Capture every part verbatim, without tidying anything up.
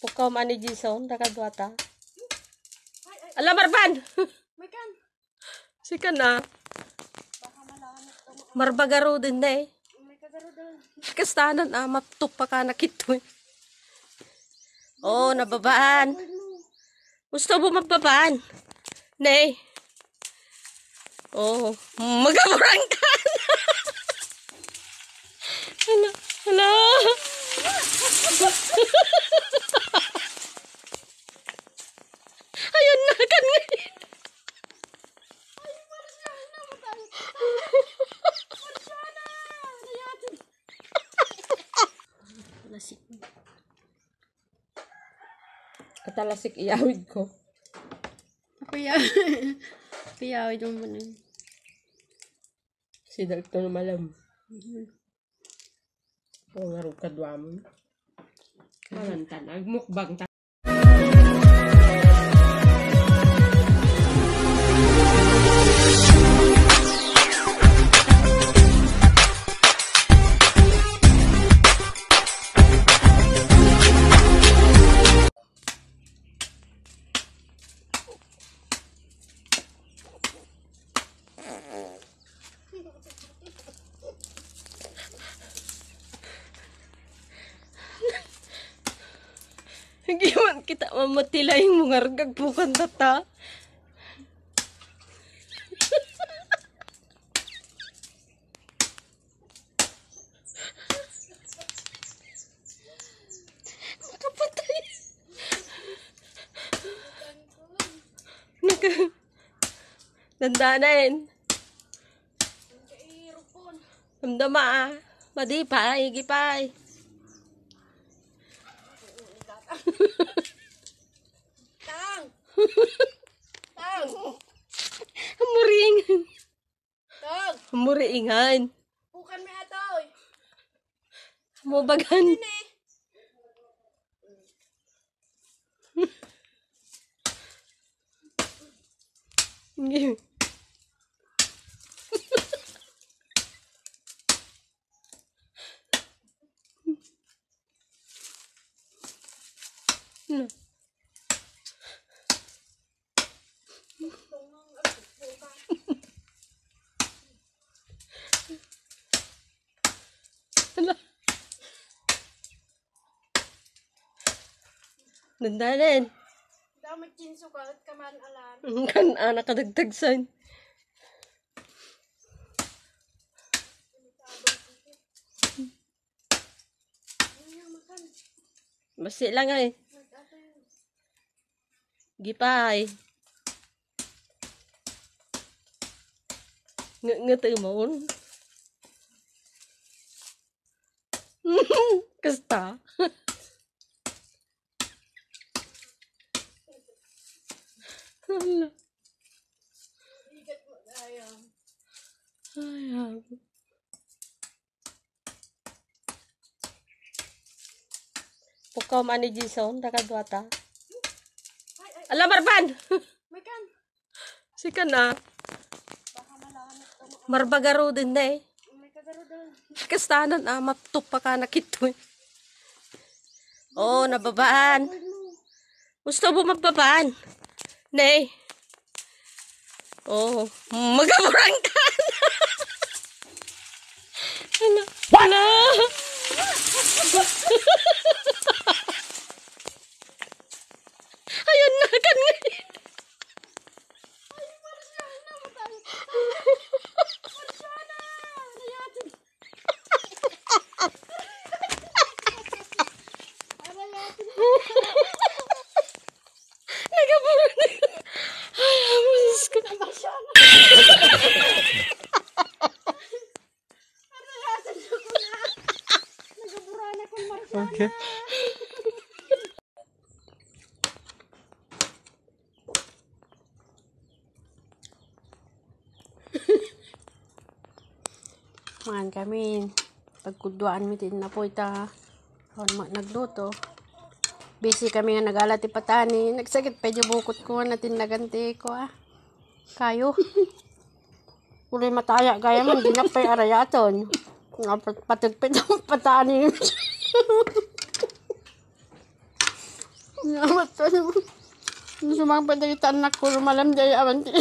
Pukaw man ni Jason, dakaduata. Ala, Marban! May kan. Sika na. Marbagaruden na eh. May kagaruden. Kastanan, ah, maptupak ka na kitoy. Oh, nababaan. Gusto mo mababaan? Nay. Oh, magaburang ka. Hala, hala. Ayun na, kan ngayon. Lasik. Katalasik iyawid ko. Ako ya. Kuyawid mo muna. Si Dalton malam. Mhm. Kung ngarog kaduamon. Malantan, agmukbang ta. Hindi man kita mamatilay mo nga agpukan tata. Makapatay. Naka-, dandanan. Damdama, ah. Madi pa, igi pa, eh. Tang! Tang! Muring. Tog! Muriingan. Bukan may atoy. Mubagan. Ini. Hala. Dandanan. Damay kinsukat ka man, alan. Kan anak kadagdagsan. Basi lang ay. Gipay. Nge-, ngetemon. Kasta. Hala. Ay, ako. Pukaw man ni Jason, dakaduata. Ala, Marban! May kan. Sika na. Marbagaruden na eh. May kagaruden. Kastanan, ah, maptupak ka na kitoy. Oh, nababaan. Gusto mo mababaan? Nay. Oh, magaburang ka. Ano? Ano? Ayun na, kan ngayon. Nagaburo na. Ay, Diyos ko. Okay. Mangan kami. Pagkuduan mi ti innapoy ta. Awan met nagluto. Busy kami nga nagala ti patani. Nagsakit pay di bukot ko nga natinnagan ti ko, ah. Kayo. Uray mataya gayam, di na pay arayaton. Nga pat-, patagpit ang patani. Namatay. Sumangpet dagiti annakko, lumalam diay awan ti.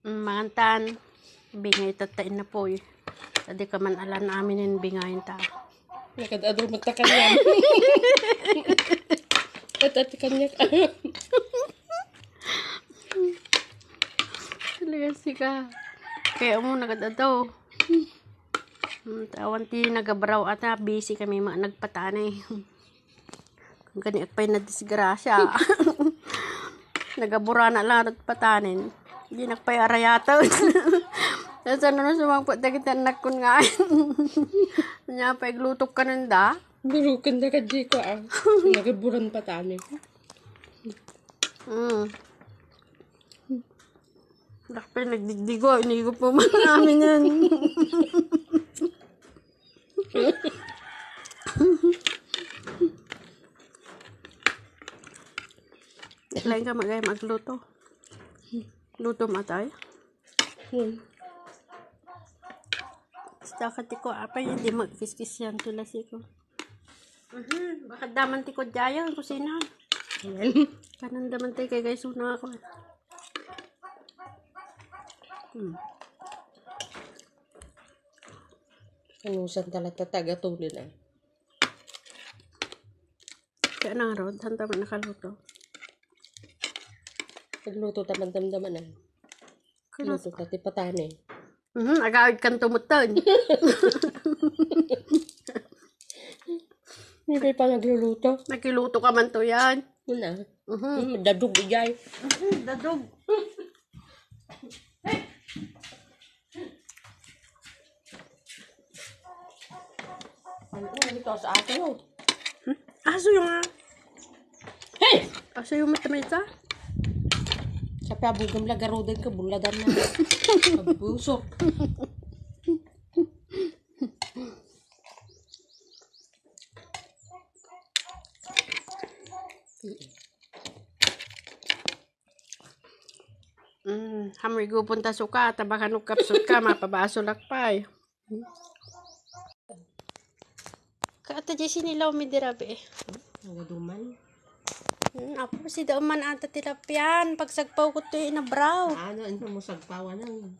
Mangan ta, bingay tatta innapoy. Tadi ka man alan aminen bingay ta. Nakad-adu met ta kaniak. At, at kaniak. Talaga sika. Kaya mo nakad-adu. Hmm, awan ti nagabraw ata, busy kami ma-, nagpatani. Kaniak pay nadisgrasya. Nagaburana lang nagpatanen. Dinak pay arayaten. Tapos ano na sumangpot dagiti annakon nga. Nya pay glutok kanenda. Buruken da kaddi ko, ah. Nagaburan patani. Mm. Dakpay nagdigdigo, inigo po man namin yan. Lain ka magay magluto. Luto matay. Hmm. Basta ka ti ko, apay, hindi magkiskis yan, tulasi ko. Mhm, baka daman ti ko dyan, kusina. Ayan. Kanan daman tayo kay guys, una ako. Hmm. Anusan talaga taga-tulin, ah. Kaya nang rod, saan tama nakaluto? Nagluto taman damdaman, ah. Kaluto. Luto ta ti patani. Mhm, agawid kan tumutan. Hindi pa nagluluto. Nakiluto ka man to yan. Yun, ah. Mhm. Mm, dadog, ijay. Mhm, dadog. Ano, ano ito sa atin, oh? Hmm? Aso yung, ah. Hey! Aso yung mata may isa? Sa pabugam la garuden ka, buladan na. Pagbuso. Mm, hamoy gupon ta suka, ta baka no kapsut ka, mapabaso lakpay. Ka ata jay sinilaw mi dirabi eh. Nagaduman. Mm, apo, si daon man ata tilapian, pagsagpaw ko to inabraw. Ano, ano mo sagpawan ang?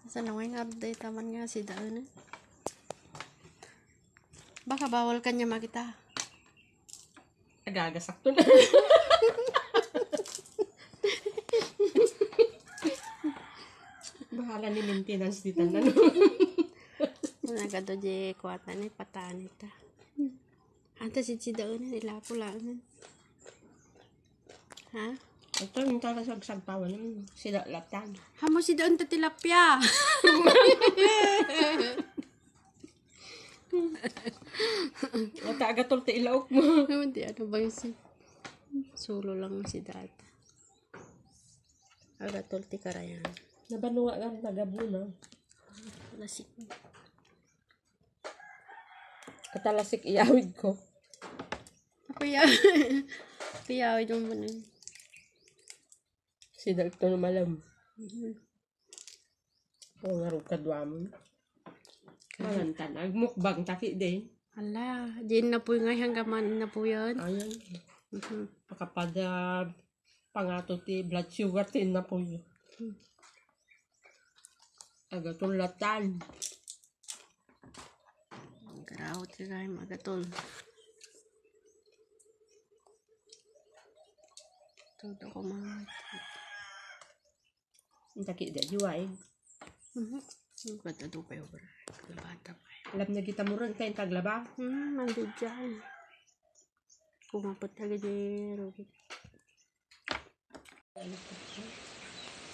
Sa naway nga, abday taman nga si daon eh. Baka bawal kanya makita. Agagasakto na. Bahala ni maintenance di tanan. Nagado di kuwatan ni patani ta. Anta si, si daon ni lapu lang. Ha? Ito yung talaga sagsagpawan naman. Sila latan. Hamo si daon ta tilapia. Ata agatol ti ilaok mo. Naman ti ano bang si sulo lang si data. Agatol ti karayan. Nabanwa nga nagabuna. Lasik. Katalasik iyawid ko. Kuya. Kuya, ito mo na. Sida ito na malam. Mhm. O, nga ro kaduam. Mangan ta na. Agmukbang taki de. Ala, di napuy nga hanggang man napuyan. Ayan. Mhm. Makapada pangato ti blood sugar ti napuy. Hmm. Agatol latan. Garaw ti kay magatol. Todo ko mga Ang taki da, di waig. Mhm. Ang ganda to kayo, bro. Ang bata pa. Alam na kita mo rin, kayo taglaba. Hmm, mandi dyan. Kumapot na gini, Ruby.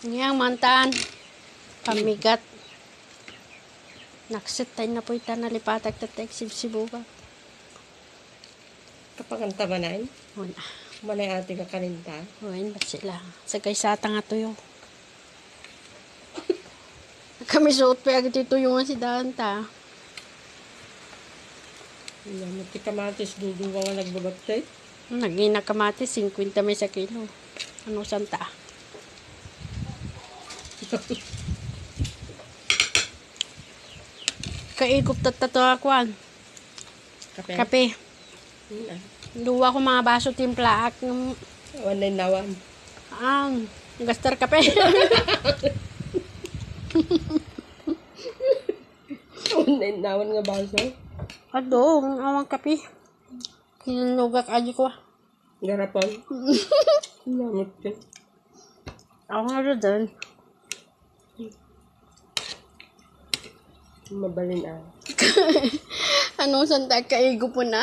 Niyang mantan, pamigat. Naksit tayo na po ita, nalipatag tayo, sibsibuga. Kapanganta manan? Wala. Manay ate ka kaninta? Wala, ba't sila? Sa kaysa tanga tuyo. May suot pa agad ito yung si Danta. Ayan, ti kamatis, duduwa nga nagbabatte. Nagina kamatis, singkwenta may sa kilo. Ano santa? Kaigup tatta to, ah, kuan. Kape. Kape. Hmm, ah. Dua ko mga baso timplaak ng One nine na one. Ang gastar kape. One nine na one nga baso. Ado, ang awang kape. Kinunugak aji ko, ah. Garapon. Namit ka. Ako nga rin din. Mabalin, ah. Ano, santa kaigo po na?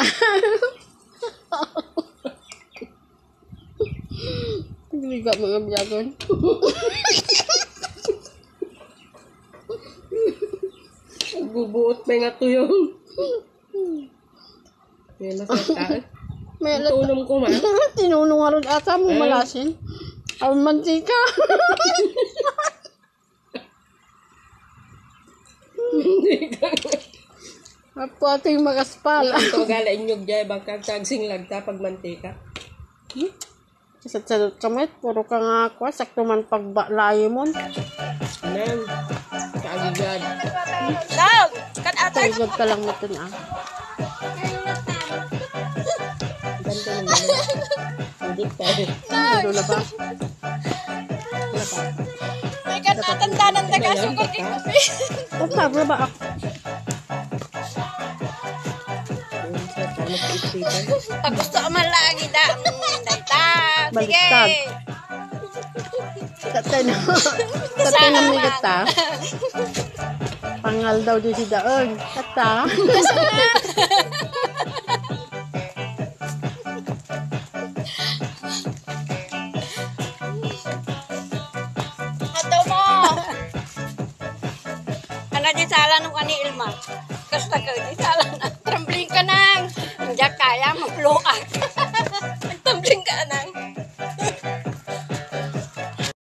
Hindi ka mga biyagon. Nagbubuot pa nga tuyo. May masakit. May alat- Tunong ko, ma. Tinunong nga ron ata mo Eh. malasin. Ang mantika. Apo ating makaspal. Ito gala inyog jay, bangkag tagsing lagta pag mantika. Sa, sa, sa met, puro ka nga kwa, sakto man pagba-, layo mon. Nang, kaagigad. Dog! Kat ata! Kaagigad ka lang mo ito na. Bante naman. Udot pa. Ano na ba? May kanatandanan na kaso ko. Ang tama ba ako? Ayun, sir, paano po isipan? Pag gusto ka man lagi da, mm, dayta. Sige. Baliktad. Tatay na. Tatay na may gata. Pangal daw di si Daon. Kata. Ato mo. Ano di sala nung ani, Ilma? Kasta ka di sala na. Trembling ka nang. Hindi kaya magluak.